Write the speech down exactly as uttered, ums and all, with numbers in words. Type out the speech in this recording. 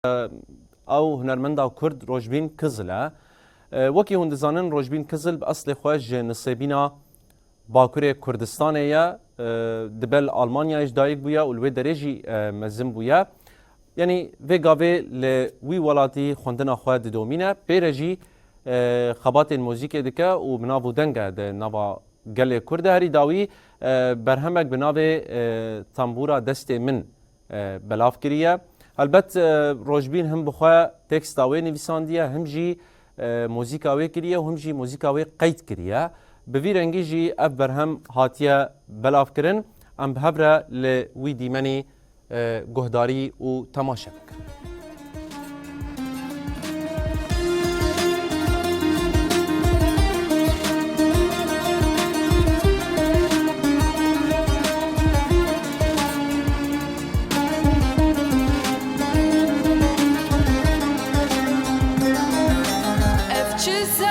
Ew hunermenda Kurd Rojbîn Kizil e. E, wekî hûn dizanin, Rojbîn Kizil bi eslê xwe ji Nisêbîna Bakurê Kurdistanê ye. E, dibe li Almanyayê ji dayik bûye û li wê derê jî, e, mezin bûye. Yanî vê gavê li wî welatî xwendina xwe didomîne. Pê re jî, e, xebatên muzîkê dike û bi nav û deng e di nava gelê Kurd e. Herî dawî, e, berhemek bi navê, e, Tembûra Destê Min, e, belav kiriye. Helbet, e, Rojbîn him bi xwe teksta wê nivîsandiye, him jî, e, muzîka wê kiriye û him jî muzîka wê qeyd kiriye. Bi vî rengî jî ev berhem hatiye belavkirin. Em bi hev re li wî dîmenî, e, guhdarî û temaşe bikin. Ev çi